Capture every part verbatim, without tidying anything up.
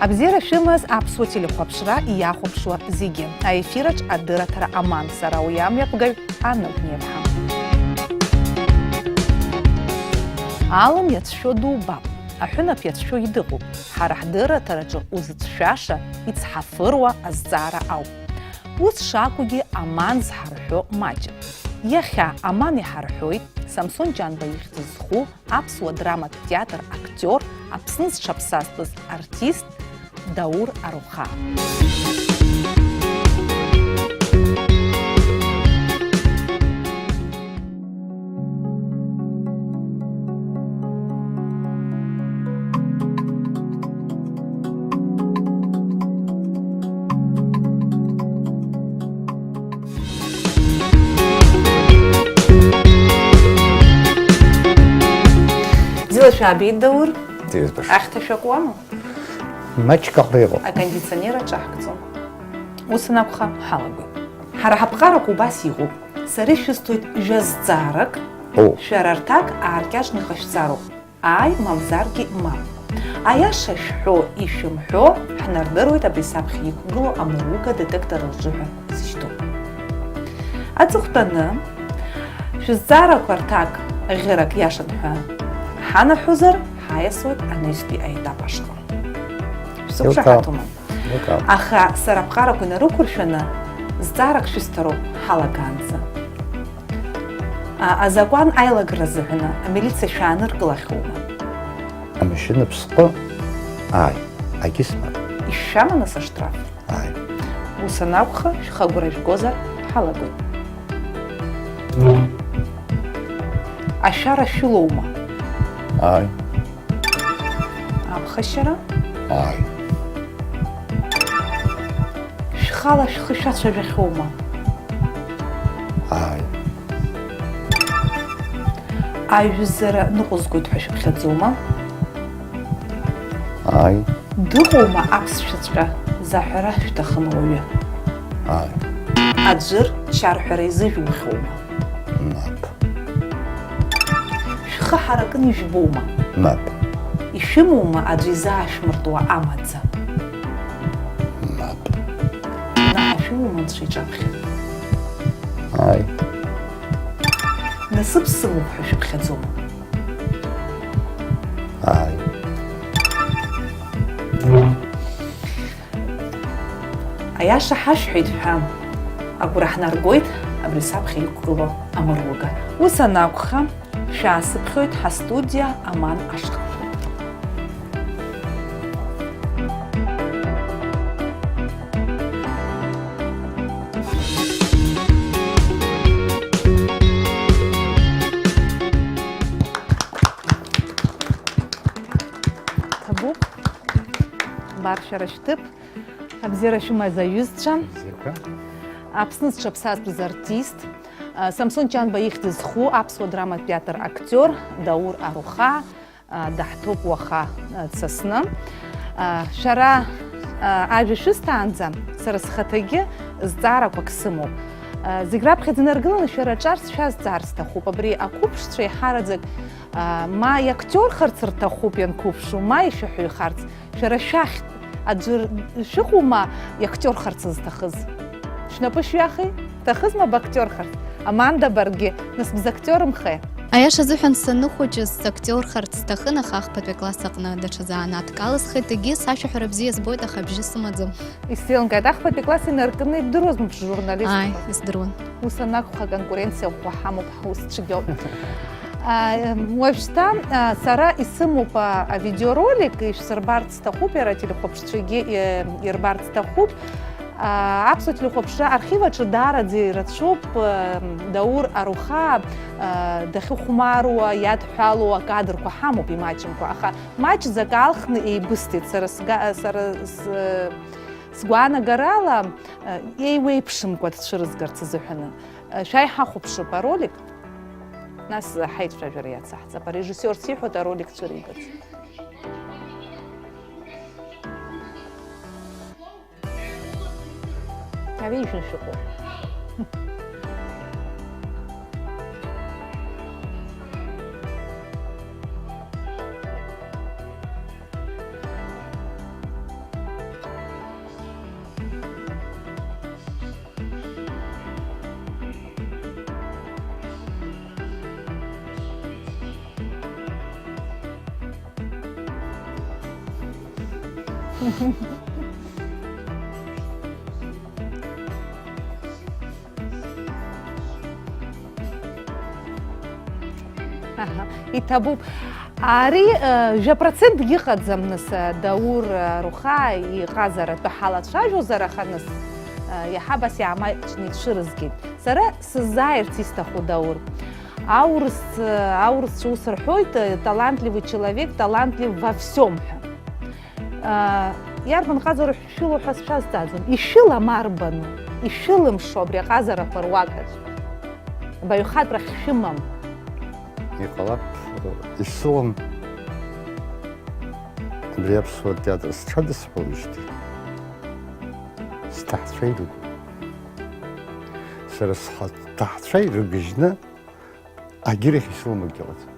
Абзиара шәымаз аԥсуа телехәаԥшра иахәаԥшуа зегьы. Аефираҿ адырраҭара Аман, сара уи амҩаԥгаҩ Анна Гәниаԥҳа. Алым иацәшәо дубап, аҳәынаԥ иацәшәогьы дыҟоуп. Ҳара ҳдырраҭараҿы узыцәшәаша, ицҳафыруа азҵаара ауп. Ус шакәугьы, Аман зҳарҳәо маҷым. Иахьа Аман иҳарҳәоит Самсон Ҷанба ихьӡ зху аԥсуа драматә театр актиор, Аԥсны зҽаԥсазтәыз артист Даур Арухаа. Зила шәаабеит, Даур. Ӡиас баша. Ахьҭа шәакуама? Маҷк аҟара иҟоуп. Акондиционер аҿаҳкӡом. Ус анакәха, ҳалагоит. Ҳара ҳаԥҟарақәа убас иҟоуп. Сара ишәысҭоит жәа зҵаарак, О. Шәара рҭак ааркьаҿны иҟашәҵароуп. Ааи, мамзаргьы мап. Аиаша шәҳәо, ишәымҳәо, ҳнардыруеит абри саԥхьа иқәгылоу амыруга детектор лҿы ҳәа зышьҭоу. Аҵыхәтәаны, шәызҵаарақәа рҭак ӷьырак иашан ҳәа ҳанаҳәозар, ҳаиасуеит анаҩстәи аетап ашҟа. Шәсықәшаҳаҭума? Еилкаауп. Аха сара аԥҟарақәа инарықәыршәаны, зҵаарак шәысҭароуп ҳалагаанӡа. А, азакәан аилагара азыҳәаны амилициа шәааныркылахьоума? Амашьына ԥсҟы, ааи, агьысмам. Ишәшәама нас аштраф? Ааи. Ус анакәха, шәхы агәра жәгозар, ҳалагоит. Ашәара шәылоума? Ааи. Аԥхашьара? Ааи. Шәхала шәхы шәацәажәахьоума? Ааи. Аиҩызара ныҟәызгоит ҳәа шәыԥхьаӡома? Ааи. Дыҟоума аԥсшәаҵәҟьа заҳәара шәҭахын уаҩы? Ааи. Аӡәыр чарҳәара изыжәухьоума? Мап. Шәхы ҳаракын ижәбома? Мап. Ишәымоума аӡәы изаашәмыртуа амаӡа? Мап. Наҟ шәымоума анцәа иҿаԥхьа? Ааи. Насыԥ сымоуп ҳәа шәыԥхьаӡома? Ааи. Аиаша ҳашәҳәеит ҳәа, агәра ҳнаргоит абри саԥхьа иқәгылоу амыруга. Ус анакәха, шәаасыԥхьоит ҳастудиа Аман ашҟа. Ҭабуп, баршәара шәҭыԥ. Абзиара шәымаз аҩызцәа. Абзиақәа. Аԥсны зҽаԥсазтәыз артист, а, Самсон Ҷанба ихьӡ зху аԥсуа драматә театр актиор Даур Арухаа, а, даҳҭоуп уаха, а, дсасны. А, шәара, а, ажәа шәысҭаанӡа, сара схаҭагьы зҵаарақәак сымоуп. А, зегь раԥхьаӡа инаргыланы шәара аҿар шәазҵаар сҭахуп. Абри ақәыԥшцәа еиҳараӡак, а, ма иактиорхарц рҭахуп ианқәыԥшу, ма ишәаҳәаҩхарц. Шәара шәахьтә аӡәыр шәыҟоума иактиорхарц зҭахыз? Шәнапы шәҩахи? Шәҭахызма бактиорхарц? Аманда, баргьы, нас бзактиормхеи? Аиаша азыҳәан, саныхәыҷыз сактиорхарц сҭахын, аха ахԥатәи акласс аҟны даҽа занааҭк алысхит, егьи сашәаҳәара бзиа збоит, аха абжьы сымаӡам. Исзеилымкааит, ахԥатәи акласс инаркны ибдыруазма бжурналистика? Ааи, издыруан. Ус анакәха, аконкуренциа ӷәӷәа ҳамоуп, ҳус цәгьоуп. А, уажәшьҭа, а, сара исымоуп, а, авидеоролик, ишәсырбарц сҭахуп, иара ателехәаԥшцәагьы, э, ирбарц сҭахуп. А, аԥсуа телехәаԥшра архив аҿы даараӡа ирацәоуп, э, Даур Арухаа, э, дахьыхәмаруа, иадҳәалоу акадрқәа ҳамоуп имаҷымкәа, аха маҷӡак аалхны еибысҭеит сара сга-, сара с-, сгәаанагарала, э, еиуеиԥшымкәа дцәырызгарц азыҳәаны. Э, шәааи ҳахәаԥшып аролик, нас ҳаицәажәара иацаҳҵап. Арежиссиор сиҳәоит аролик цәыригарц. Ари ижәны шәыҟоуп. Аҳа, иҭабуп. Ари, э, жәа процентгьы ыҟаӡам, нас, э, Даур, э, Руха иҟазаратәы ҳалацәажәозар, аха, нас, э, иаҳа абас иаамаҷны ицәырызгеит. Сара сыззааирц исҭаху, Даур. Аурыс, э, аурысцәа ус рҳәоит, э, талантливый человек, талантлив во всём ҳәа. Э, иарбан ҟазара шәылоу ҳәа сшәазҵааӡом. Ишәылам арбану? Ишәылымшо абри аҟазарақәа руакаҿ? Абаҩхатәрахь шәымам? Иҟалап, исылам. Абри аԥсуа театр сҽадысҳәалеижьҭеи, сҭаацәа ирыгуп. Сара сҳа-, сҭаацәа ирыгыжьны агьырахь исылам акгьы ыҟаӡам.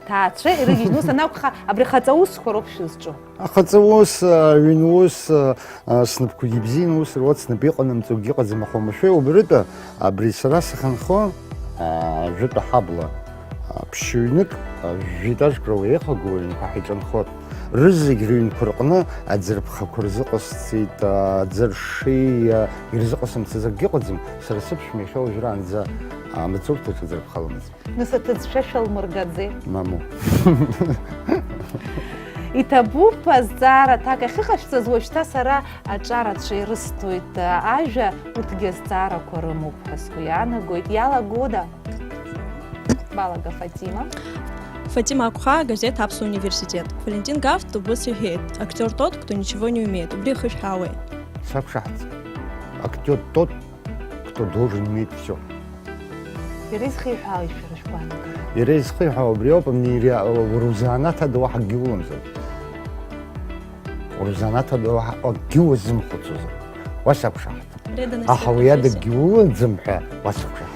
Ҭаацәа ирыгьежьны ус анакәха, абри хаҵа усқәа роуп шәызҿу. Ахаҵа ус, аҩн ус, а, снапқәагьы бзианы ус руа снапы иҟанамҵогьы ыҟаӡам, аха уамашәа иубарытәы, абри сара сахьынхо, а, жәытәы ҳабла, а, ԥшьҩнык, а, жәитажк рауа еихагылоу аҩнқәа ҳаиҿынхоит. Рызегь рыҩнқәа рҟны аӡырԥхақәа рзыҟасҵеит, а, аӡыршеи, а, ирзыҟасымҵаз акгьы ыҟаӡам, сара сыԥшәма иахьа уажәраанӡа амаҵурҭаҿ аӡырԥха лымаӡам. Нас аҭыӡшәа шәалмыргаӡеи? Мамоу. Иҭабуп азҵаара аҭак ахьыҟашәҵаз, уажәшьҭа сара аҿарацәа ирысҭоит ажәа, урҭгьы азҵаарақәа рымоуп ҳәа сгәы иаанагоит. Иалагода? Балага Фатима. Фатима Акәхаа, газеҭ Аԥсуа университет. Валентин Гафт убыс иҳәеит: актиор тот, кто ничего не умеет. Убри ихышәҳәаауеи? Сақәшаҳаҭ. Актиор тот, кто должен иметь всё. Иара изхиҳәаауеи шәара шәгәаанагара? Иара изхиҳәаау убри ауп, амни иара, уара узанааҭ ада уаҳа акгьы уламзар. Уара узанааҭ ада уаҳа акгьы уазымхәыцуазар. Уа сақәшаҳаҭ. Реда, нас. Аха уи адагьы улаӡам ҳәа уа сықәшаҳаҭ.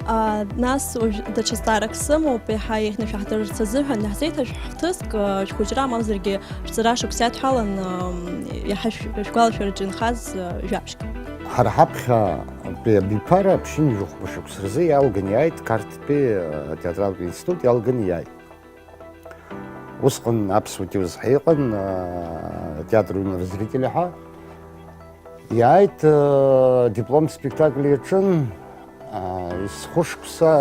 А, нас уажә даҽа зҵаарак сымоуп, еиҳа еиӷьны шәаҳдырырц азыҳәан, иаҳзеиҭашәҳәа хҭыск, а, шәхәыҷра амамзаргьы шәҵара шықәсиаҭ ҳәалан, ам, иаҳа шә-, шәгәалашәараҿы инхаз, а, жәабжьк. Ҳара ҳаԥхьа абиԥара ԥшьынҩажәи хәба шықәса рзы иалган иааит, Қарҭтәи, а, театралтә институт иалган иааит. Усҟан аԥсуа кьыуз ҳаиҟан, а, театр юного зрителя ҳәа. Иааит, а, диплом спектакль иаҿын, а, есхәышықәса,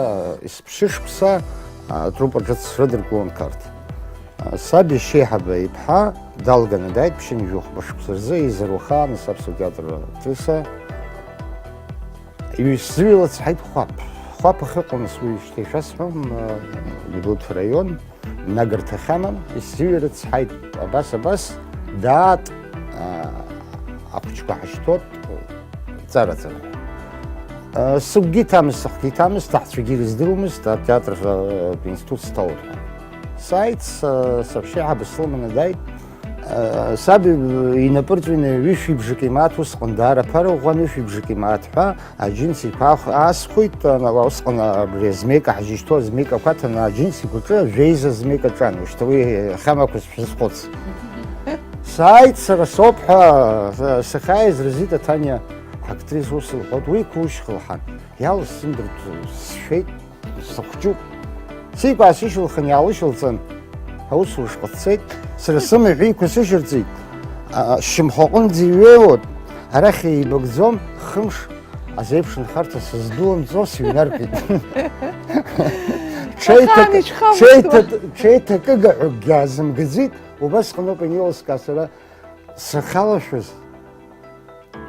есԥшьышықәса, а, труппа ҿыц срыдыркылон Қарҭ. А, саб иашьеиҳаба иԥҳа далганы дааит, ԥшьынҩажәи хәба шықәса рзы, изаруахааныз аԥсуа театр актриса. Исзыҩалацҳаит Хәаԥ. Хәаԥ ахьыҟоу, нас, уи шьҭа ишәасҳәом, а, Гәдоуҭа раион, Нагарҭа ахьамам, исзыҩарыцҳаит абас, абас, даат, а, ахәыҷқәа ҳашьҭоуп, ҵара-ҵара. А, сыгәгьы иҭамызт, сыхгьы иҭамызт, аҳцәагьы ирыздыруамызт, атеатр, а, институт сҭалоит ҳәа. Сааит, са-, саҳәшьеиҳабы слыманы дааит. Саб инапы рҵәины ҩышәи бжаки мааҭ усҟан даара аԥара ӷәӷәан, ҩышәи бжаки мааҭ ҳәа аџьынс еиқәаах-, аасхәеит, ана-, усҟан абри азмеика ҳжьышьҭоу азмеикақәа ҭаны аџьынс игәаҿы жәеиза змеика ҿан, ушьҭа уи ахьамақәаз шәазхәыц. Сааит сара соуп ҳәа, с-, сахьааиз Розита Ҭаниа ҳактрис ус лҳәоит, уи қәушьха лҳан. Иалсзымдырт сшәеит. Сыхәҷуп. Сикәа аасышьылхын, иаалышьылҵан, аусура шҟа дцеит. Сара сымаҳә еиқәа сышьырҵеит. А, шьамхы аҟынӡа иҩеиуан. Арахь еибакӡом, хымш азеиԥш нхарҭа сыздуламҵо сыҩнаркит. Ҽеиҭак-, Ахаан ишьхамызт ҽеиҭак-, уа. Ҽеиҭакыга ҳәа акгьы аазымгаӡеит, убасҟаноуп анилыскаа сара сахьалашәаз.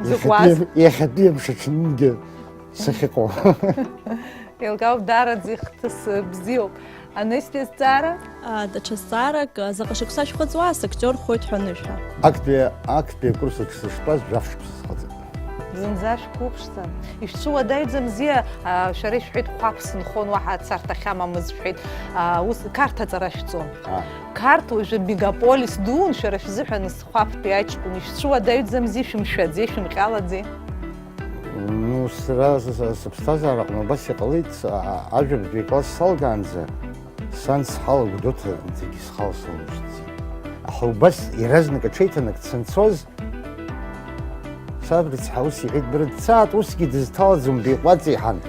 Зыкәуаз? Иахьатәи, иахьатәи амш аҽнынгьы сахьыҟоу. Еилкаауп, даараӡа ихҭыс бзиоуп. Анестәи азҵаара? А, даҽа зҵаарак, а, заҟа шықәса шәхыҵуа, сактиор хәоит ҳәа анышәҳәа? Актәи, актәи акурс аҿы сыштәаз жәаф шықәса схыҵит. Зынӡа шәқәыԥшӡам. Ишәцәуадаҩӡамзи, а, шәара ишәҳәеит, Хәаԥ сынхон, уаҳа царҭа ахьамамыз шәҳәеит. А, ус, Қарҭ аҵара шәҵон. А. Қарҭ уажәы мегаполис дуун, шәара шәзыҳәан Хәаԥтәи аҷкәын, ишәцәуадаҩӡамзи, шәымшәаӡеи, шәымҟьалаӡеи? Ну, сара с-, с-, сыԥсҭазаараҟны убас иҟалеит, а-, ажәабатәи акласс салгаанӡа сан схала Гәдоуҭа зегьы схала сылмышьҭӡеит. Аха убас иаразнак аҽеиҭанак санцоз, саб рыцҳа ус иҳәеит, бара дцааит, усгьы дызҭалаӡом, биҟәаҵ иҳан.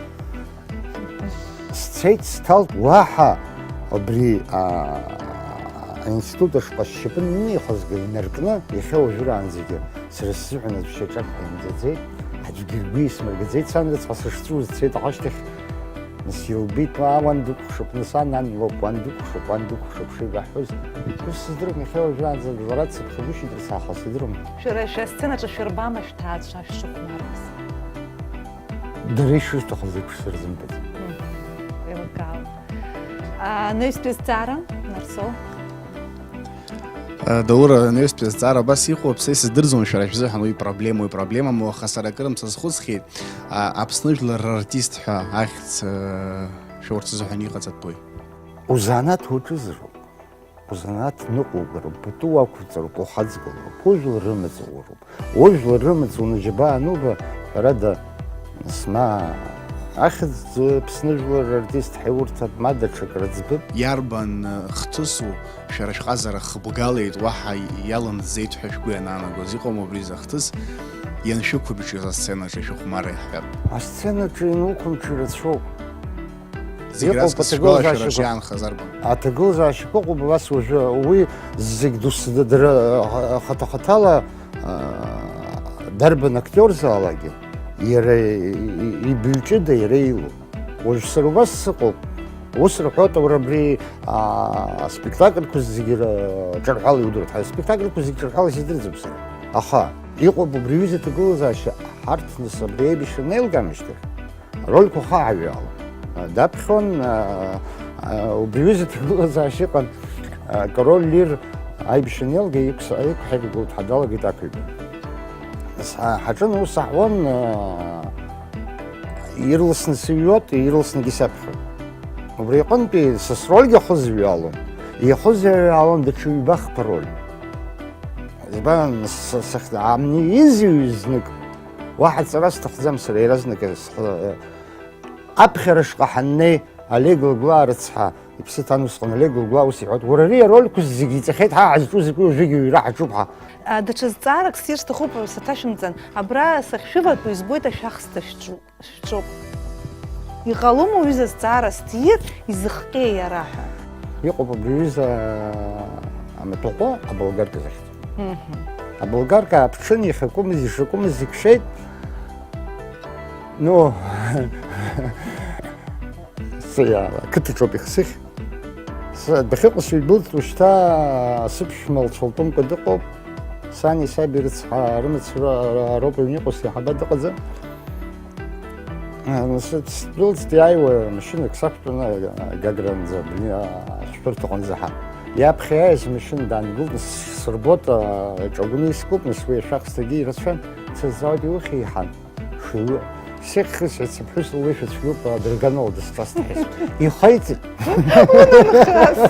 Сцеит, сҭалт, уаҳа абри, а, аинститут ашҟа сшьапы аннеихозга инаркны, иахьа уажәраанӡагьы сара сзыҳәан аӡә шьаҿак ҟаимҵаӡеит, аӡәгьы ргәы исмыргаӡеит, сан рыцҳа сышҵәуз дцеит, ашьҭахь нас илбеит, уа, уан дукәхшоуп, нас ан, ан лоуп, уан дукәхшоуп, уан дукәхшоуп шеибаҳҳәоз. Ус сыздырам, иахьа уажәраанӡа лара дсыԥхагәышьеит, рыцҳа, аха сыздырам. Шәара шәасценаҿы шәырбама шәҭаацәа шәшыхәмарыз? Дара ишырҭахыз еиԥш сырзымбаӡеит. Мгм. Еилкаауеит. А, анаҩстәи азҵаара, Нарсоу? А, Даур, анаҩстәи азҵаара абас иҟоуп, са исыздырӡом шәара шәзыҳәан уи проблема, уи проблемам, аха сара акырынтә сазхәыцхьеит, а, Аԥсны жәлар рартист ҳәа ахьӡ, а, шәа урҭ рзыҳәан иҟаҵатәуи? Узанааҭ уаҿызароуп. Узанааҭ ныҟәугароуп, пату уақәырҵароуп, ухаҵгылароуп, ужәлар рымаҵ уроуп. Ужәлар рымаҵ унаџьабаа ануба, ҳәарада, нас ма ахьӡ Аԥсны жәлар рартист ҳәа урҭ ма даҽак рыӡбып. Иарбан, э, хҭысу шәара шәҟазара хыбгалеит, уаҳа иалымҵӡеит ҳәа шәгәы ианаанагоз? Иҟоума убри изы ахҭыс, ианшәықәыбжьоз асценаҿы шәыхәмарра иаҳҳәап? Асценаҿы иануқәымҿы ирацәоуп. Зегь раҵкыс шәгәалашәара шиаанхаз арбан? Аҭагылазаашьақәа ыҟоуп, абас уажәы уи зегь дус дра-, хаҭа-хаҭала, а, дарбан актиорзаалакгьы, иара и-, и-, ибаҩҷыда иара илоуп. Уажә сара убас сыҟоуп. Ус рҳәоит, уара абри, а, аспектакльқәа зегьы ра-, ҿырҳәала иудыруеит. Ҳара аспектакльқәа зегь ҿырҳәала сыздырӡом сара. Аха иҟоуп убри аҩыза аҭагылазаашьа, ҳарҭ нас абри аибашьра анеилга аамышьҭахь. Арольқәа хааҩала даԥхьон, а, а, убри аҩыза аҭагылазаашьа ыҟан, а, Король Лир аибашьра анеилга, иқәс-, иқәҳаргылт ҳәа далагеит ақәыҩба. Нас ҳа-, ҳаҿын ус аҳуан, а, ирласны сыҩуеит, ирласныгьы саԥхьоит. Убри аҟынтәи са срольгьы ахызҩалон, ихызҩалон даҽа ҩба-хԥа роль. Избан, с-, сахь-, амни изҩыз знык, уаҳа ҵара сҭахӡам сара, иаразнак схы-, аԥхьара шҟа ҳаннеи, Олег Лагәлаа рыцҳа, иԥсы ҭан усҟан Олег Лагәлаа ус иҳәоит, уара ари арольқәа зегьы иҵахьеит, ҳа ҳазҿу зегьы уажәыгь уҩра ҳаҿуп ҳа. А, даҽа зҵаарак сирҭахуп, саҭашәымҵан. Абра сахьшәыватәоу избоит ашәахсҭа шәҿу-, шәҿоуп. Иҟалома уҩыза зҵаара сҭиир, изыхҟьеи иара ҳәа? Иҟоуп абри аҩыза амаҭәахәы аболгарка захьӡу. Мгм. Аболгарка ааԥҽын, иахьакәымыз, ишакәымыз икшеит. Ну, сиала, қыҭаҿоуп ихсыхь. С-, дахьыҟоу сыҩдәылҵит, уажәшьҭа сыԥшәма лцәалтәымкәа дыҟоуп. Сани саби рыцҳа, рымацара роуп аҩны иҟоу, сеиҳаба дыҟаӡам. Э, с-, сдәылҵит, иааиуа машьынак сақәтәаны, Гагранӡа, бни-, а, ашәҭәырҭаҟынӡа ҳа. Иаԥхьа иааиз амашьына даангылт, нас сырбоит, а, иҿагәны искуп, нас уи ашәахсҭагьы ирацәан, сазҵаауеит, иухьи, иҳан? Шәы-, сыхьхьысҳәац сыԥҳәыс луеишәа цәгьоуп, адырганоуа дысҿасҭҳәеит. Ихеиҵеит. Унымхас!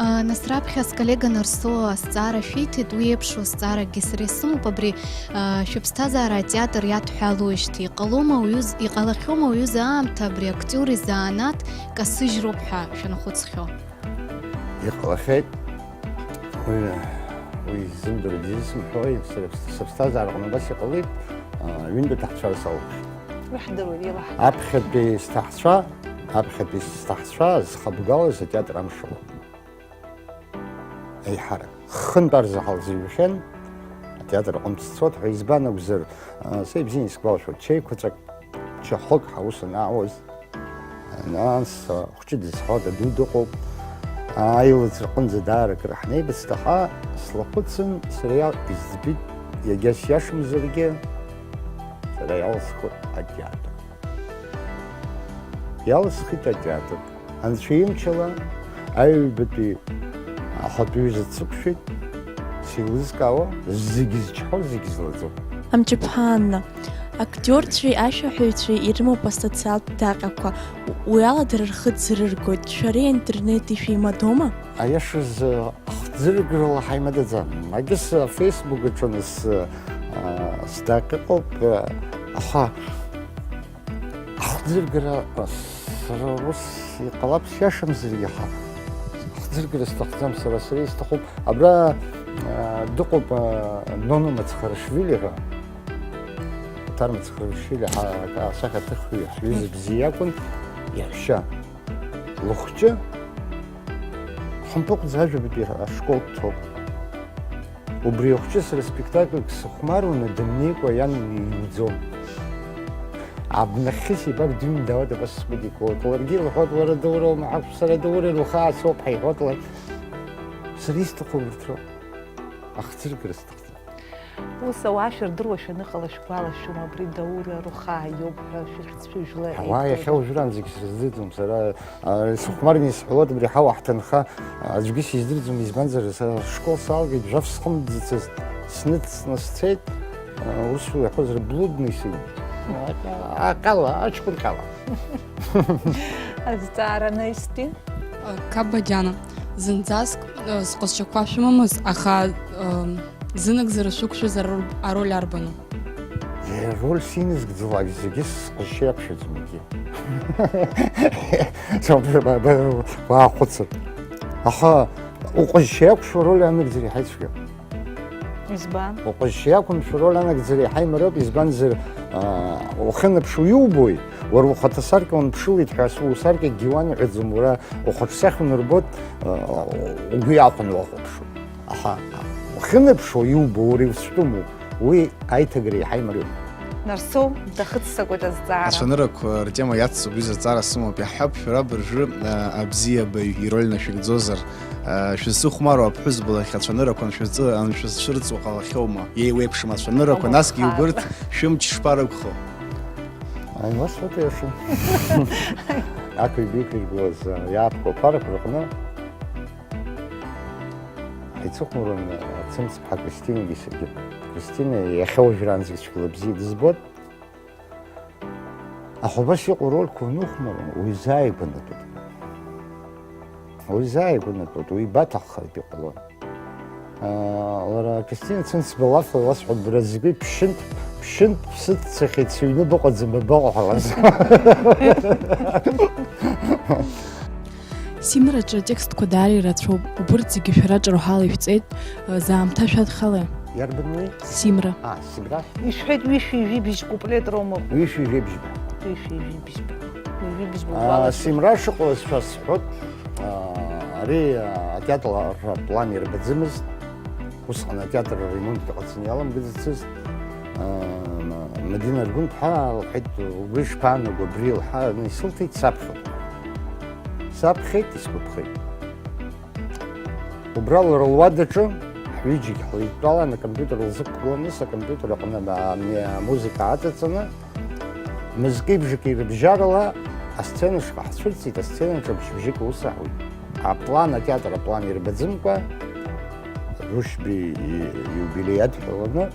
А, нас раԥхьа сколлега Нарсо азҵаара шәиҭеит, уи еиԥшу азҵааракгьы сара исымоуп, абри, а, шәыԥсҭазаара атеатр иадҳәалоижьҭеи, иҟалома уҩыз-, иҟалахьоума уҩыза аамҭа абри актиор изанааҭ касыжьроуп ҳәа шәанахәыцхьоу? Иҟалахьеит. Уи, уи изымдыруа дизысымҳәои, сара ԥс-, сыԥсҭазаараҟны абас иҟалеит, а, ҩынтә аҭахцәара салахеит. Уи ҳдыруеит, илаҳҳәап. Аԥхьатәи сҭаҳцәа, аԥхьатәи сҭаҳцәа зхыбгалаз атеатр амшала. Еиҳарак. Хынтә арзаҳал зыҩхьан, атеатр аҟынтә сцот ҳәа, избан акәзар, а, са ибзиан исгәалашәоит, чеиқәаҵәак, чахәык ҳаус анаауаз, нас, а, хәҷы дызҳауа даду дыҟоуп, аилыҵ рҟынӡа даара акыр ҳнеибыцҭаха, слахәыцын, сара иа-, изӡбит, иагьа сиашамзаргьы, сара иалсхуеит атеатр. Иалсхит атеатр. Анцәа имчала, аҩбатәи ахатәы ҩыза дсықәшәеит, сеилызкаауа, зегь зчҳауа, зегь злаӡо. Амҷыԥҳа Анна, актиорцәеи ашәаҳәаҩцәеи ирымоуп асоциалтә даҟьақәа, уи ала дара рхы ӡырыргоит, шәара аинтернет ишәеимадоума? Аиашазы, ахӡыргарала ҳаимадаӡам. Агьыс афеисбук аҿы нас, а, сдаҟьа ыҟоуп, а, аха Ахӡыргара, сара ус иҟалап, сиашамзаргьы, аха ахӡыргара сҭахӡам сара, сара исҭахуп, абра, а, дыҟоуп, а, Ноно Мацхарашвили ҳәа, Оҭар Мацхарашвили ҳа-, асахьаҭыхҩы, ҳҩыза бзиа иакәын, иаҳәшьа лыхәҷы, ҳа Мпыҟәӡа ажәабатәи ашкол дҭоуп. Убри ахәҷы сара спектакльк сыхәмаруаны дымнеикәа иан иуӡом. Абнахьы сибак дыҩны даауеит, абас сгәыдикылоит. Ларгьы илҳәоит, уара доуроума, акәу, сара доуроу, лхы аасоуп ҳәа иҳәоит лара. Сара исҭаху урҭ роуп. Ахӡыргара сҭахӡам. Ус ауаа шәырдыруа шәаныҟала шәгәалашәома, абри Даур Арухаа иоуп ҳәа шәыхьӡ шәыжәла Ауаа еидкыланы? Иахьа уажәраанӡагь срыздырӡом сара, а, сыхәмарны исҳәалоит, абри ҳауа ҳҭынха, а, аӡәгьы сиздырӡом, избанзар, са ашкол салгеит, жәаф схымӡацызт, сныҵны сцеит, а, ус уи иаҳәозар блудный сын. Аҟала, аҷкәын ҟала. Азҵаара наисти? Қаба Диана, зынӡаск, э, сҟазшьақәа шәымамыз, аха, э, зынагӡара шәықәшәаз ароль, ароль арбану? Ароль синызкӡалак зегьы сҟазшьа иақәшәаӡом егьи. Ба-, ба-, ба-, уаахәыцыр. Аха уҟазшьа иақәшәо ароль анагӡара иаҳа ицәгьоуп. Избан? Уҟазшьа иақәымшәо ароль анагӡара иаҳа имариоуп, избанзар, аа, ухьынаԥшуа иубои, уара ухаҭа саркьа унԥшылеит ҳәа, ус усаркьа акгьы уанаҳәаӡом, уара ухаҿсахьа унарбоит, аа, угәы иахәаны уахәаԥшуа. Аха ухьынаԥшуа иубо, уара иуцәтәыму, уи аиҭагара иаҳа имариоуп. Нарсоу дахыццакуеит азҵаара. Ацәаныррақәа ртема иацҵоуп, ҩыза зҵаара сымоуп. Иаҳҳәап, шәара абыржәы, а, абзиабаҩ ироль нашәыгӡозар, а, шәызсыхәмаруа аԥҳәызба лахь ацәаныррақәа аншәырҵы-, аншәызцәырҵуа ҟалахьоума? Еиуеиԥшым ацәаныррақәа, насгьы Амахара. Убырҭ шәымч шпарыгхо? Ааи, уасҳәоит, аиаша. Ақәыҩ-биқәыҩ иргылаз, а, иаапку аԥарақәа рҟны ҳаицыхәмаруан, а, Цымцԥҳа Кристинагьы саргьы. Кристина иахьа уажәраанӡагь цәгьала бзиа дызбоит. Аха убас иҟоу рольқәа уанухәмаруа, уизааигәанатәуеит. Уизааигәанатәуеит, уибаҭаххаргьы ҟалон. Аа, лара Кристина Цымцба лафла иласҳәоит, бара зегьы ԥшьынтә, ԥшьынтә ԥсыҭ цахьеит, сыҩны быҟаӡам, бабаҟоу ҳәа ласҳәоит. Симраҿы атекстқәа даара ирацәоуп, убырҭ зегьы шәара ҿырҳәала ишәҵеит, заамҭа шәадхалеи? Иарбан уи? Симра. А, Симра? Ишәҳәеит, ҩышәи жәибжь куплет роума? Ҩышәи жәибжьба. Ҩышәи жәибжьба. Ҩажәи быжьба Аа, ӷәӷәала Симра шыҟалаз шәасҳәот, аа, ари, аа, атеатр аплан ирбаӡамызт, усҟан атеатр аремонт иҟаҵаны иаламгаӡацызт. Аа, Ма-, Мадина Аргәынԥҳа лҳәеит, убри шԥаанаго, абри лҳәа, исылҭеит, саԥхьоит. Саԥхьеит, исгәаԥхеит. Убра лара луадаҿы, ҳҩыџьагь ҳлеидтәалан, акомпиутер лзықәгыланы, ас акомпиутер аҟны ам-, ами-, амузыка аҵаҵаны, мызки-бжаки рыбжьарала асцена шҟа ҳцәырҵит, асценаҿы бжь-бжьык аус аҳуеит. Аплан, атеатр аплан ирбаӡымкәа, Рушьби и-, иубилеи адҳәаланы,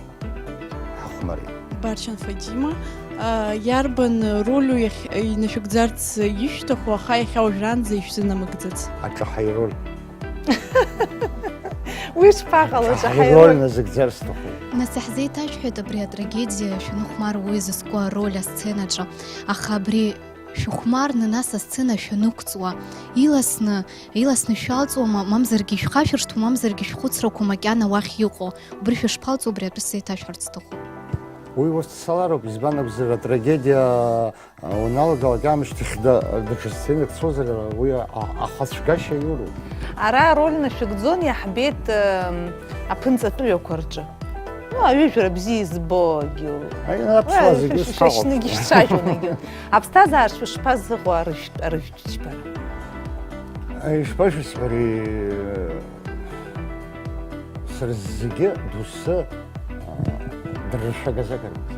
ҳахәмарит. Барчан Фатима, а, иарбан рольу иахь-, инашәыгӡарц ишәҭаху, аха иахьа уажәраанӡа ишәзынамыгӡац? Аҿаҳаи роль. Уи шԥаҟало, аҿаҳаи аҿаҳаи роль? Роль назыгӡар сҭахуп. Нас иаҳзеиҭашәҳәеит абри атрагедиа шәаныхәмаруа уи зызку ароль асценаҿы, аха абри шәыхәмарны, нас асцена шәанықәҵуа, иласны, иласны шәалҵуама, мамзаргьы ишәхашәыршҭуа, мамзаргьы шәхәыцрақәа макьана уахь иҟоу, убри шәышԥалҵуа, убри атәы сеиҭашәҳәарц сҭахуп. Уи ус дцалароуп, избан акәзар, атрагедиа, а, уаналагалак аамышьҭахь да-, даҽа сценак цозар, уи а-, ахацәгашьа иоуроуп. Ара ароль нашәыгӡон, иаҳбеит, ем, аԥынҵатәыҩақәа рҿы. Ну, аҩыжәра бзиа избогьы. Аи, аԥсуаа Уа, зегьы шәа-, шәа-, шәаҟоуп. Шәнагьы шәцәажәонагьы. Аԥсҭазаара шәышԥазыҟоу арыжәтә-, арыжәтә џьбара? Аи, ишԥашәасҳәари, сара зегьы доусы, а, дыррашәагазак арымаз.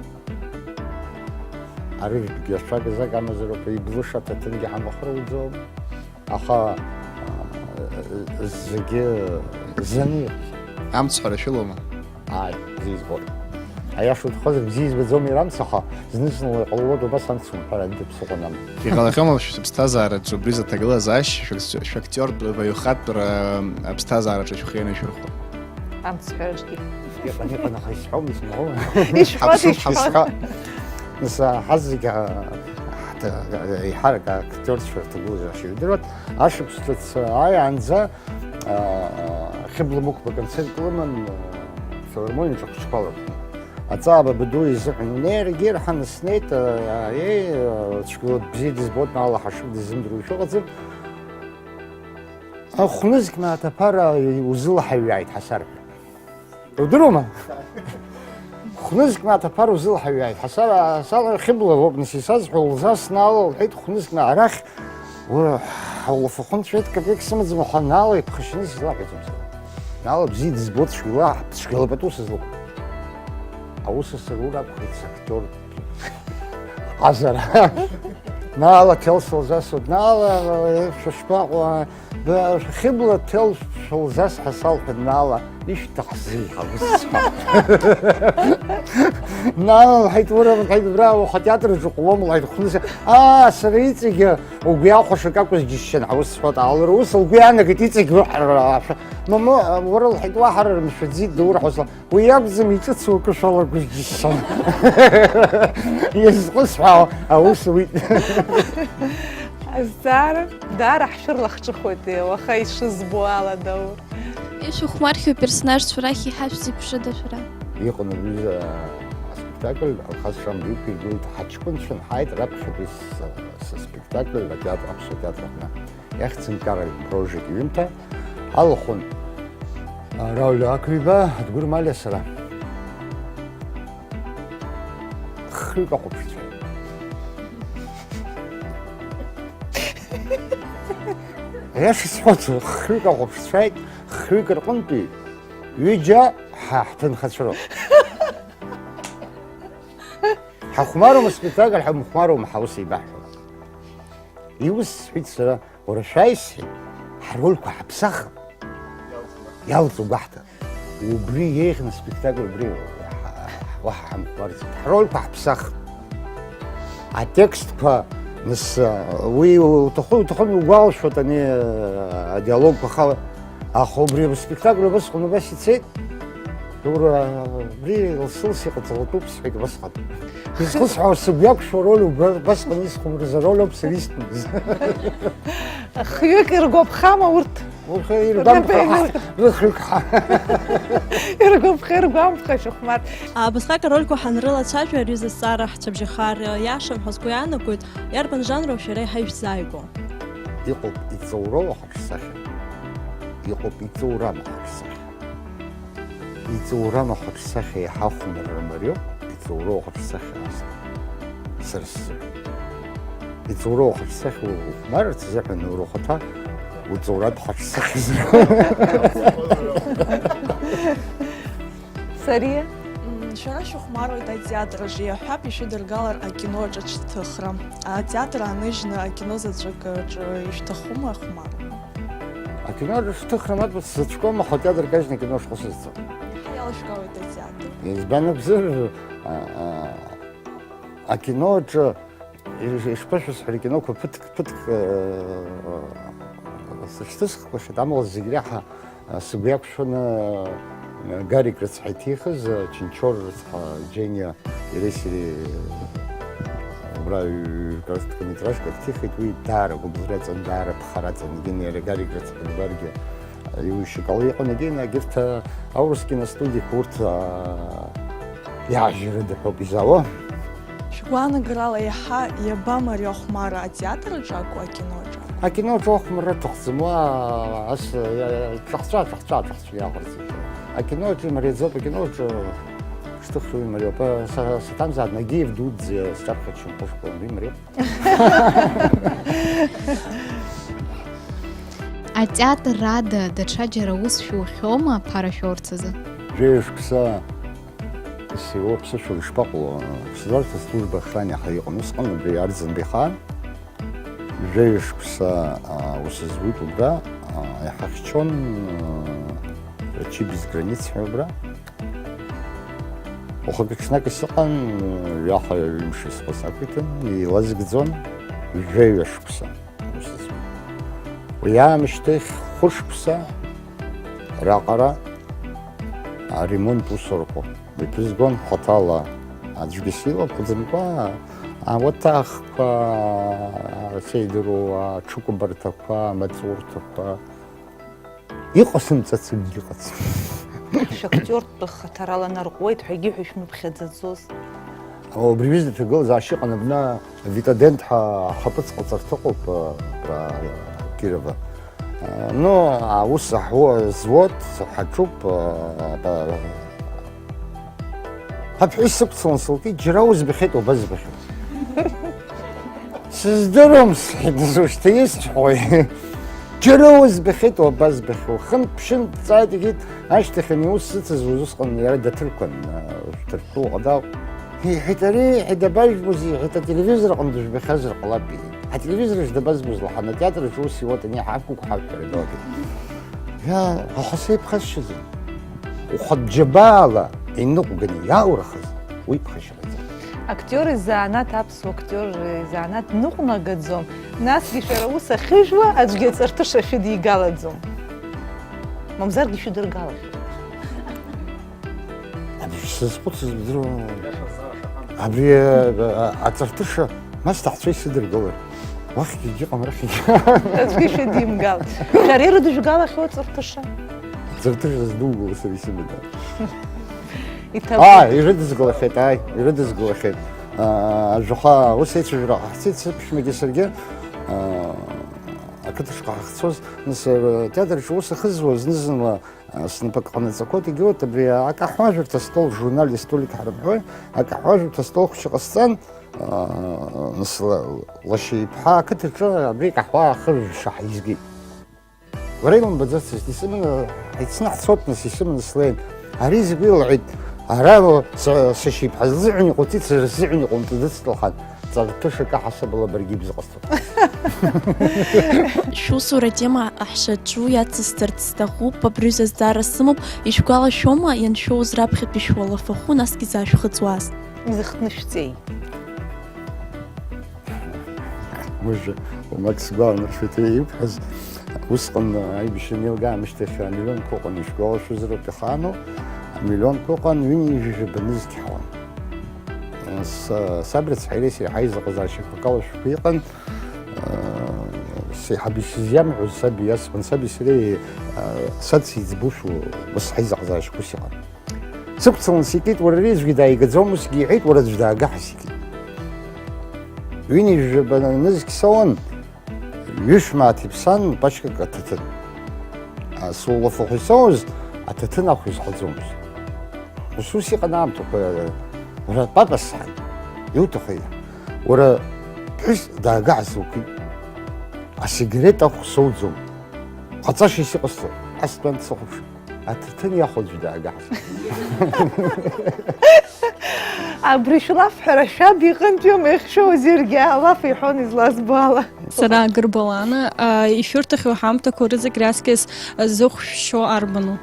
Арыжәтәгьы ашәагазак амазароуп, иблыша аҭаҭынгьы ҳамахәыр лӡом. Аха, а, зегьы заны иҟаз. Амцҳәара шәылоума? Ааи, бзиа избоит. Аиаша уҭахызар, бзиа избаӡом иара амц, аха зны-зынла иҟалалоит убас амц умҳәар, аҩны ԥсыхәа намоу. Иҟалахьоума шәыԥсҭазаараҿы убри зыҭагылазаашьа шәак-, шәактиортә, баҩхатәра аԥсҭазаараҿы шәхы ианашәырхәо? Амцҳәараҿгьы. Иҟан, иҟан, аха исҳәом, исымҳәом. Ишәҳәоит, ҳаԥсуп, ишәҳәоит. Ҳазхап. Нас, ҳазегь, а, ҳҭ-, еиҳарак актиортцәа рҭагылазаашьа жәдыруеит. Ашықәс ҿыц ааиаанӡа, а, Хьыбла Мықәба аконцерт лыман, а, филармониаҿы ахәыҷқәа ларкны. Аҵаа бабаду изыҳәан унеир, егьирҳаны снеит, а, а, еи, а, цәгьала бзиа дызбоит, ала ҳашык дизымдыруа шәыҟаӡам. Хәнызқь мааҭ аԥара узылҳаҩааит ҳасарҳәа. Удыруама? Хәнызқь мааҭ аԥара узылҳаҩааит ҳасара, Хьыбла лоуп нас исазҳәо, лзасны ала лҳәеит, хәнызқь мааҭ арахь, ура, ҳауафахәынцәеит, капек сымаӡам, аха Наала иԥхашьаны сызлаҳәаӡом сара. Наала бзиа дызбоит, цәгьала, цәгьала пату сызлоуп. Аус асарура акәхеит сактиор. Ҟазара. Наала ҭел сылзасуеит. Наала, шәышԥаҟоу? Хьыбла ҭел шәылзас ҳәа салҳәеит Наала, ишәҭахзи ҳәа ус сҳәа. Наала лҳәеит, уара, лҳәеит, бра, уаха атеатр аҿы ҟалом, лҳәеит, хәнызқь, аа, сара иҵегьы угәы иахәаша акакәыз џьысшьан ҳәа ус сҳәоит, Наала лара ус лгәы иаанагеит иҵегь уҳәара ашәа. Мамоу, уара, лҳәеит, уаҳа рымшәаӡеит, даур ҳәа сла-, Уи акәӡам иҿыцу акы шәалагоз џьысшьан. Иазҟысҳәаау аус ауит. Азҵаара даара ҳшәырлахҿыхуеит, уаха ишызбо ала, Даур. Ишәыхәмархьу аперсонажцәа рахь иҳашәҵеиԥшыда шәара? Иҟан абри, а, аспектакль, Алхас Шамба иқәиргылеит, ҳаҷкәынцәан ҳааит раԥхьатәи с-, сыспектакль атеатр, аԥсуа театр аҟны. Иахьӡын Кароль Рожик иҩымҭа алахәын. Рауль Ақәиба, Адгәыр Малиа, сара. Хҩык ахәаԥшцәа. Аиаша сҳәоит, хҩык ахәаԥшцәаит, хҩык рҟынтәи ҩыџьа ҳа ҳҭынхацәа роуп. Ҳахәмарума спектакль, ҳамхәмарума, ҳаус еибаҳҳәон. Иус сҳәеит сара, уара шәааи сҳәеит, ҳарольқәа ҳаԥсахып. Иалҵ угәаҳҭа. Убри еиӷьны аспектакль убри уаҳа ҳамхәмарӡеит. Ҳрольқәа ҳаԥсахып. Атекстқәа, нас, уи уҭаху-, уҭахым иугәалашәоит ани, адиалогқәа ахала. Аха убри аспектакль убасҟан убас ицеит. Ура, убри лассы-ласс иҟаҵалатәуп, сҳәеит убасҟан. Изхысҳәаауа, сыгәы иақәшәо ароль убра-, убасҟан исхәмарыз ароль ауп сара истәыз. Хҩык иргәаԥхама урҭ? Урҭ иргәамԥха-, рыбаҩ-, рыхҩык ҳа. Иргәаԥха, иргәамԥха, шәыхәмар. Абасҟак арольқәа ҳанрылацәажәо, ари зызҵаара ҳцәыбжьахар иашам ҳәа сгәы иаанагоит. Иарбан жанроу шәара еиҳа ишәзааигәоу? Иҟоуп иҵоуроу ахаҿсахьа. Иҟоуп иҵоурам ахаҿсахьа. Иҵоурам ахаҿсахьа иаҳа ахәмарра мариоуп, иҵоуроу ахаҿсахьа ас-, сара сзыҳәан. Иҵоуроу ахаҿсахьа ухәмарырц азыҳәан уара ухаҭа уҵоуратә хаҿсахьа зыҳәан. Сариа? М, шәара шәыхәмаруеит атеатр аҿы, иаҳҳәап, ишәыдыргалар акино аҿы аҽҭыхра. Атеатр ааныжьны акино заҵәык аҿы ишәҭахума, ахәмарра? Акино аҿы шәҭыхра мап сзаҵәкуам, аха атеатр кажьны акино шхәы сызцом. Иалашәкаауеит атеатр. Избан акәзар, а, а, акино аҿы иш-, ишԥашәысҳәари, акиноқәа ԥыҭк, ԥыҭк, э, сышьҭысхуашеит, амала зегь реиҳа, э, сыгәы иақәшәаны, э, Гарик рыцҳа иҭихыз, э, Чынчор рыцҳа, Џьениа, иареи сареи, э, убра ҩ-, короткометражкак ҭихит, уи даара гәыбылра аҵан, даара ԥхара аҵан, егьин иара Гарик рыцҳа убаргьы, э, иуишьакала иҟан, егьин, егьырҭ, э, аурыс киностудиақәа урҭ, э, иаажьрыда ҳәоуп изаауа. Шәгәаанагарала иаҳа иабамариоу ахәмарра, атеатр аҿы акәу, акино аҿы акәу? Акино аҿы ахәмарра аҭахӡам, уа ас, иа-, ҿахҵәа, ҿахҵәа, ҿахҵәа иаҟарҵеит. Акино аҿы имариаӡоуп, акино аҿы шҭыхра уи мариоуп. Са-, саҭамзаап, Нагиев дуӡӡа сҿаԥхьа дшьамхышгылан, уи мариоуп. Атеатр ада даҽаџьара аус шәухьоума аԥара шәоурц азы? Жәаҩа шықәса сеиуоуп, сышәала ишԥаҟало, государственная служба охраны ҳәа иҟан усҟан, абри Арӡынба ихаан. Жәаҩа шықәса, а, ус зуит убра, а, иҳахьчон, а, Врачи без границ ҳәа убра. Уахык ҽнак исыҟан, ҩаха ҩымш исҟаз ақәиҭын, еилазгӡон, жәаҩа шықәса ус зуит. Уи аамышьҭахь хәышықәса раҟара аремонт усурақәа. Иԥызгон хаҭала аӡәгьы силақәӡамкәа, ауаҭахқәа, сеидыруа, аҽыкәабарҭақәа, амаҵурҭақәа, иҟасымҵац акгьы ыҟаӡам. Шәактиортә хаҭарала нарҟәуеит ҳәагьы ҳәа шәмыԥхьаӡаӡоз. Убри ҩыза ҭагылазаашьа ыҟан абна Витадент ҳәа ахаԥыц ҟаҵарҭа ыҟоуп, а, а, Кирова. Ну, аус ҳуа-, зуот, ҳаҿуп, а, а, аԥҳәыс сықәцалан сылкит, џьара узбахьеит, уабазбахьоу? Сыздыруам, сҳәеит, дызусҭа исҳәои? Џьара узбахьеит, уабазбахьоу? Хынтә-ԥшьынтә дҵааит, иҳәеит, ашьҭахь ани аус зыцыз усҟан иара даҭырқәан, а, шәҭыртәы уҟадау. Иҳәеит, ари, иҳәеит, дабажәбоз, иҳәеит, ателевизор аҟны дыжәбахьазар ҟалап, иҳәеит. Ателевизор аҿы дабазбоз, лаҳан атеатр аҿы ус иуат, ани ҳақәгәыӷ ҳәа ҳәара далагеит. Иа, аха сеиԥхасшьаӡам. Ухатә џьабаала иныҟәганы иааурахаз, уи ԥхашьараӡам. Актиор изанааҭ, аԥсуа актиор изанааҭ ныҟәнагаӡом, насгьы шәара ус ахьыжәуа аӡәгьы аҵарҭыша шәыдигалаӡом. Мамзаргьы шәыдыргалахьеит. Абри сзызхәыцыз бдыруама? Абри, а, а, аҵарҭыша ма сҭаҳцәа исыдыргылар. Уахьгьы егьыҟам, арахьгьы. Аӡәгьы шәыдимгал. Шәара ирыдыжәгалахьоу аҵарҭыша? Аҵарҭыша здугыло сара исымада. Иҭабуп. Ааи, ирыдызгалахьеит, ааи, ирыдызгалахьеит. А, жәаха ус еицәажәара ҟаҳҵеит сыԥшәмагьы саргьы. А, ақыҭаҿы ҳахьцоз, нас, а, театр аҿы ус ахьызуаз, зны-зынла Снапык ҟанаҵақәоит, егьоуеит абри акаҳуажәырҭа астол, журнали столик ҳрымҳәои, акаҳуажәырҭа астол хәҷы ҟасҵан, аа, нас ла-, лашьа иԥҳа ақыҭаҿы абри каҳуа ахыржәша ҳаизгеит. Лара илымбаӡацызт, исыманы, ҳаицны ҳцот, нас исыманы слеин. Ари зегь уи лҳәеит, ара са-, сашьа иԥҳа лзыҳәан иҟоуҵеит, сара сзыҳәан иҟоумҵаӡацт лҳәан. Ҵарҭышак аҳасабала баргьы ибзыҟасҵоит. Шәусура атема ҳшаҿу иацысҵарц сҭахуп, абри аҩыза азҵаара сымоуп, ишәгәалашәома, ианшәоуз раԥхьатәи шәуалафахәы, насгьы изаашәхыҵуаз? Изыхҭнышәҵеи? Мыжда, уамак сгәаланаршәоит ибҳәаз, усҟан аибашьра анеилга аамышьҭахь амиллионқәа ыҟан, ишәгәалашәозароуп ихану, амиллионқәа ыҟан, ҩынҩажәижәаба нызқь ҳауан. Са-, саб рыцҳа иреи сареи ҳаизыҟазаашьақәак алашәқәа иҟан, сеиҳаб исызиамҳәоз саб иасҳәон, саби сареи, сад сиӡбушәа, ус ҳаизыҟазаашьақәа ус иҟан. Сықәцалан сикит, уара ари аӡәгьы дааигаӡом, усгьы иҳәеит, уара аӡә даагаҳа сикит. Ҩынҩажәижәаба нызқь соуан, Ҩышә мааҭ иԥсан пачкак аҭаҭын. А, сулафахә исоуз аҭаҭын ахә изҳәаӡомызт. Ус, ус иҟан аамҭақәа, уара, папа, сҳәан, иуҭахи? Уара, ԥҳәыс даагаҳа сылкит. Асигарет ахә соуӡом. Ҟаҵашьас иҟасҵо, ас тәан дсыхәаԥшит. Аҭаҭын иахәо аӡәы даагаҳаз. Абри шәлафҳәара шәаб иҟынтәиума иахьшәоу, азиргьы алаф иҳәон излазбо ала. Сара Гырбалана, а, ишәырҭахьоу ҳамҭақәа рызегь раҵкьыс зыхә шәшьо арбану?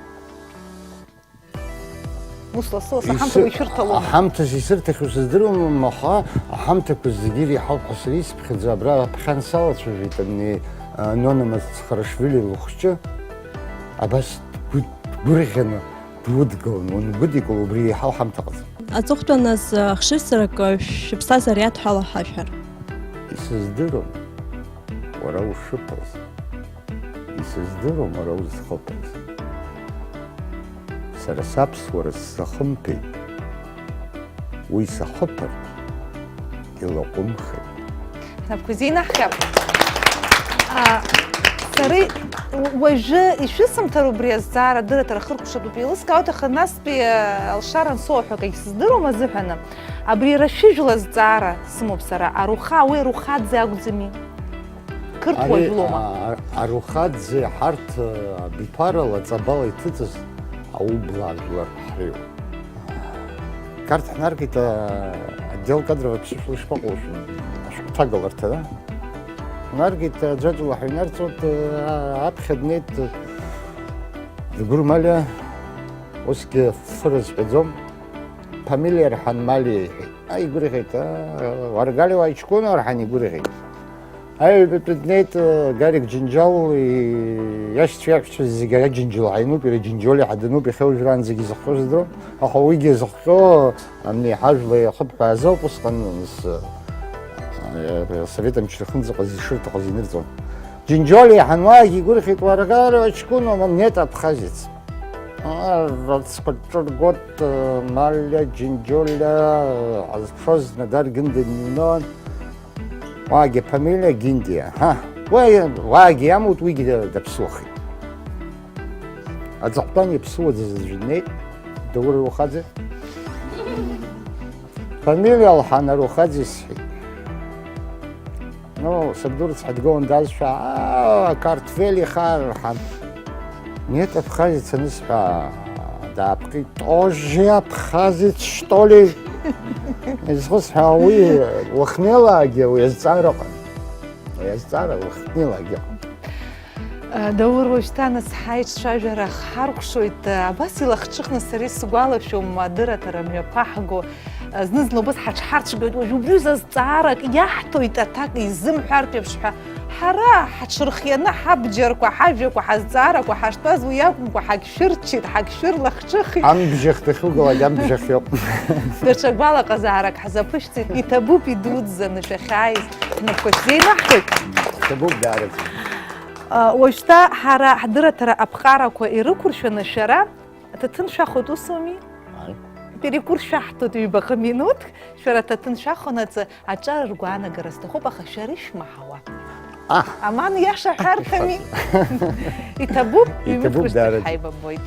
Ус лассы-лассы Ис-, аҳамҭақәа ишәырҭалома? Аҳамҭас исырҭахьоу сыздыруам, аха аҳамҭақәа зегьы иреиҳауп ҳәа сара исыԥхьаӡо, абра аԥхьан салацәажәеит ани, а, Нонамаз Цхарашвили лыхәҷы. Абас дгәы-, дгәырӷьаны дудгылан, уангәыдикыл, убри еиҳау ҳамҭа ҟаҵа. Аҵыхәтәан азы ахшыҩзцарак шәыԥсҭазаара иадҳәалоу ҳашәҳәар. Исыздырам уара ушыԥаз, исыздырам уара узхыԥаз. Сара саԥсуара сзахымԥеит, уи сахыԥартә илаҟәымхеит. Ҳнапқәа зеинаҳхьап. А, сара уажәы ишәысымҭар убри азҵаара, адырраҭара хыркәшатәуп еилыскаауеит, аха настәи, а, алшара ансоуҳәо акагь сыздыруам азыҳәаны, абри иара шәыжәла азҵаара сымоуп сара, Арухаа, уи Арухаӡе акәӡами? Қырҭуа Ари, жәлоума? А, а, Арухаӡе ҳарҭ, а, абиԥарала, ҵабала иҭыҵыз аублаа жәлар ҳреиуоуп. Карҭ ҳнаргеит, а, отдел кадров аԥсышәала ишԥаҟоушәа, ашәҟәҭагаларҭа, да? Ҳнаргеит, а, Џьаџьала ҳаҩнарҵоит, а, аԥхьа днеит, а, Дгәыр Малиа, усгьы фыра зҳәаӡом, ԥамилиа рҳан Малиа иҳәеит. Ааигәырӷьеит, а, уаргали уаҷкәын рҳан игәырӷьеит. Аҩбатәи днеит, э, Гарик Џьынџьал, и-, иашьцәеи аҳәшьцәеи зегьы ара Џьынџьал ҳаинуп, иара Џьынџьоли ҳадынуп, иахьа уажәраанӡагьы изыхҟьоз дыру, аха уигьы зыхҟьо, ани, ҳажәла иахыԥҳәаазоуп, усҟан, с-, э, Совет амчра хынӡаҟаз ишырҭахыз инырҵон. Џьынџьоли ҳануаагьы игәырӷьеит, уара, Гарик, ачкун, нет, абхазец. А, рацәа ҿыргоит, э, Малиа, Џьынџьолиа, э, ҳазԥшоз Надар Гындиа дныҩнан. Уаагьы ԥамилиа Гиндиа, ҳа, Уа, уаагьы иамут, уигьы да-, даԥсуахеит. Аҵыхәтәан иаԥсуаӡаз аӡәы днеит, Даур Рухаӡе. Фамилиа лҳәан, Арухаӡе сҳәеит. Ну, сабду рыцҳа дгылан дазшәа, аа, Картвели хар рҳан. Нет, Абхазиа цаны сҳәа, даапкит, тоже абхазец, что ли? Изхысҳәаа, уи уахнеилаагьы уи азҵаара ыҟан. Уи азҵаара уахнеилаагьы ыҟан. Даур, уажәшьҭа нас ҳаиҿцәажәара ҳаркәшоит. Абас илахҿыхны сара исгәалашәом, адырраҭара мҩаԥаҳго. Зны-зынла убас ҳаҽҳарцәгьоит, уажә убри азҵаарак иаҳҭоит, аҭак изымҳәартә еиԥш ҳәа. Ҳара ҳаҽырхианы ҳабџьарқәа, ҳажәақәа, ҳазҵаарақәа ҳаштәаз уи акәымкәа, ҳагьшәырччеит, ҳагьшәырлахҿыхит. Амбжьахь дахьугалак амбжьахь иоуп. Даҽа гәалаҟазаарак ҳзаԥышәҵеит, иҭабуп идуӡӡаны шәахьааиз, ҳнапқәа шәзеинаҳҳәоит. Ҳҭабуп даараӡа. А, уажәшьҭа ҳара ҳдырраҭара аԥҟарақәа ирықәыршәаны шәара аҭаҭын шәахоит, ус ауми? Ааи. Перекур шәаҳҭоит ҩбаҟа минуҭк, шәара аҭаҭын шәахонаҵы аҿар ргәаанагара сҭахуп, аха шәара ишәмаҳауа. Аҳ. Аман, иаша ҳәарҭами. Иҭабуп, иҭабуп, ҩымҭ даараӡа. Ҳаибабоит.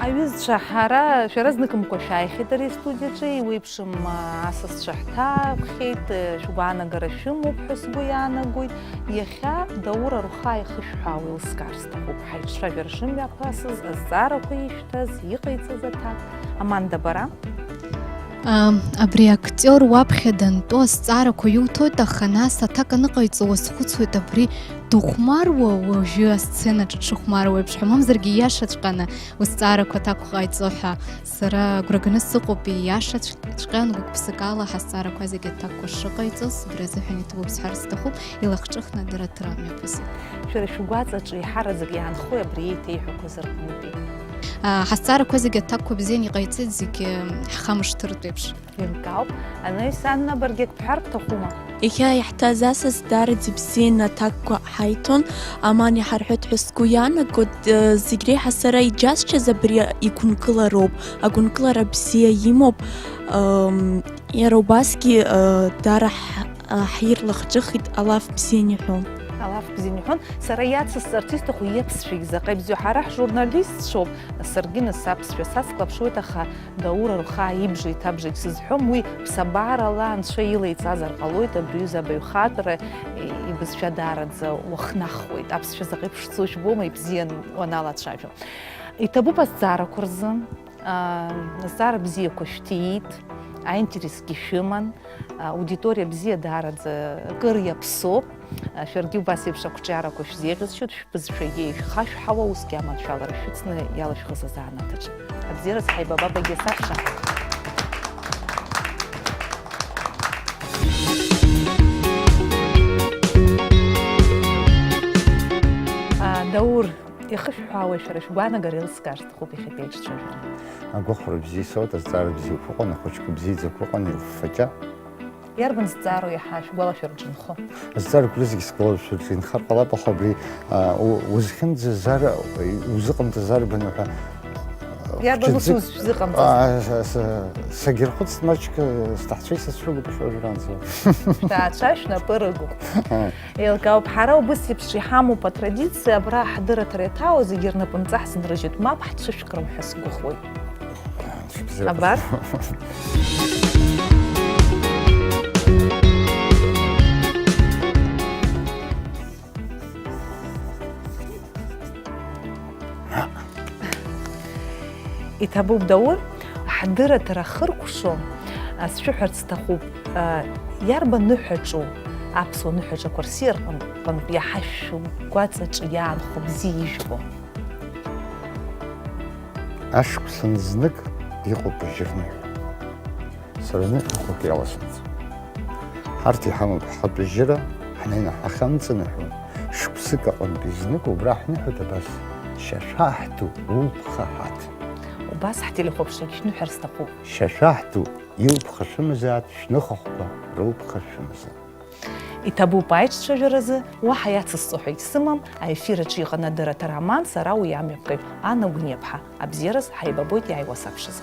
Аҩызцәа, ҳара шәара зныкымкәа шәааихьеит ари астудиаҿы, еиуеиԥшым, а, асасцәа ҳҭаахьеит, э, шәгәаанагара шәымоуп ҳәа сгәы иаанагоит. Иахьа Даур Арухаа ихышәҳәаауа еилыскаар сҭахуп, ҳаиҿцәажәара шымҩаԥасыз, азҵаарақәа ишәҭаз, иҟаиҵаз аҭак. Аманда, бара? А, абри актиор уаԥхьа дантәо азҵаарақәа иуҭоит, аха нас аҭак аныҟаиҵо уазхәыцуеит, абри дыхәмаруа уажәы асценаҿы дшыхәмаруа еиԥш ҳәа, мамзаргьы ииашаҵәҟьаны узҵаарақәа аҭак ҟаиҵо ҳәа. Сара агәра ганы сыҟоуп, ииашаҵәҟьан, гәык-ԥсыкала ҳазҵаарақәа зегьы аҭакқәа шыҟаиҵоз, убри азыҳәан иҭабуп сҳәар сҭахуп, илахҿыхны адырраҭара мҩаԥысит. Шәара шәгәаҵаҿы еиҳараӡак иаанхои абри еиҭеиҳәақәаз рҟынтәи? А, ҳазҵаарақәа зегьы аҭакқәа бзианы иҟаиҵеит, зегьы ҳхамышҭыртә еиԥш. Еилкаауп. Анаҩс, Анна, баргьы ак бҳәар бҭахума? Иахьа иаҳҭаз асас даараӡа ибзианы аҭакқәа ҳаиҭон, аман иҳарҳәоит ҳәа сгәы иаанагоит, э, зегь реиҳа сара иџьасшьаз абри игәынкылароуп, агәынкылара бзиа имоуп, ам, иара убасгьы, э, даара ҳ-, а, ҳирлахҿыхит, алаф бзианы иҳәон. Алаф бзианы иҳәон. Сара иацысҵарц исҭаху иаԥсшәагь заҟа ибзиоу, ҳара ҳжурналистцәоуп, саргьы нас аԥсшәа сацклаԥшуеит, аха Даур Арухаа ибжеи ҭабжеи сызҳәом, уи ԥсабарала анцәа илеиҵазар ҟалоит, абри аҩыза абаҩхатәра ибызшәа даараӡа уахнахуеит. Аԥсшәа заҟа иԥшӡоу жәбома, ибзиан уаналацәажәо. Иҭабуп азҵаарақәа рзы, аа, азҵаара бзиақәа шәҭиит, аинтересгьы шәыман, аудиториа бзиа даараӡа кыр иаԥсоуп. Шәаргьы убас еиԥш ақәҿиарақәа шәзеиӷьасшьоит, шәбызшәагьы ишәхашәҳауа, усгьы аманшәалара шәыцны иалашәхыз азанааҭ аҿы. Абзиараз ҳаибабап, егьа сабша. А, Даур, ихышәҳәаауа шәара шәгәаанагара еилыскаар сҭахуп иахьатәи аиҿцәажәара. Агәахәара бзиа соуит, азҵаара бзиақәа ыҟан, ахәыҷқәа бзиаӡақәа ыҟан, илффаҷа. Иарбан зҵаароу иаҳа шәгәалашәараҿы инхо? Азҵаарақәа рызегь сгәалашәараҿы инхар ҟалап, аха абри, а, у-, узхьымӡаз ар-, узыҟамҵаз арбану ҳәа, а, Иарбан ус хәҷыӡык, узшәзыҟамҵаз? А, са-, са-, сагьырхәыцт маҷк, а, сҭаҳцәеи сасцәеи гәыԥ шәажәраанӡа. Шәҭаацәа шәнапы рыгуп. Еилкаауп, ҳара убыс еиԥш иҳамоуп атрадициа, абра ҳдырраҭара иаҭаау зегьы рнапынҵа ҳзынрыжьит, мап ҳцәышәкрым ҳәа сгәыӷуеит. Абар. Иҭабуп, Даур, ҳдырраҭара хыркәшо, а, сшәыҳәарц сҭахуп, а, иарбан ныҳәаҿоу аԥсуа ныҳәаҿақәа рсиа рҟын-, рҟынтә иаҳа шәгәаҵаҿы иаанхо бзиа ижәбо? Ашықәсан знык иҟоуп ажьырныҳәа. Сара зны шәҟәык иаласымҵан. Ҳарҭ иҳамоуп ҳхатәы жьыра, ҳнеины ҳахьамҵаныҳәо, шықәсык аҟынтәи знык убра ҳныҳәоит абас, шьашәаҳ ду, улԥха ҳаҭ. Убас ҳтелехәаԥшрагь шәныҳәар сҭахуп. Шьашәаҳ ду, илԥха шәымазааит, шәныхахәқәа рылԥха шәымазааит. Иҭабуп аиҿцәажәаразы, уаҳа иацысҵо ҳәа егьсымам, аефир аҿы иҟан адырраҭара аман, сара уи амҩаԥгаҩ, Анна Гәыниаԥҳа. Абзиараз ҳаибабоит иааиуа сабшазы.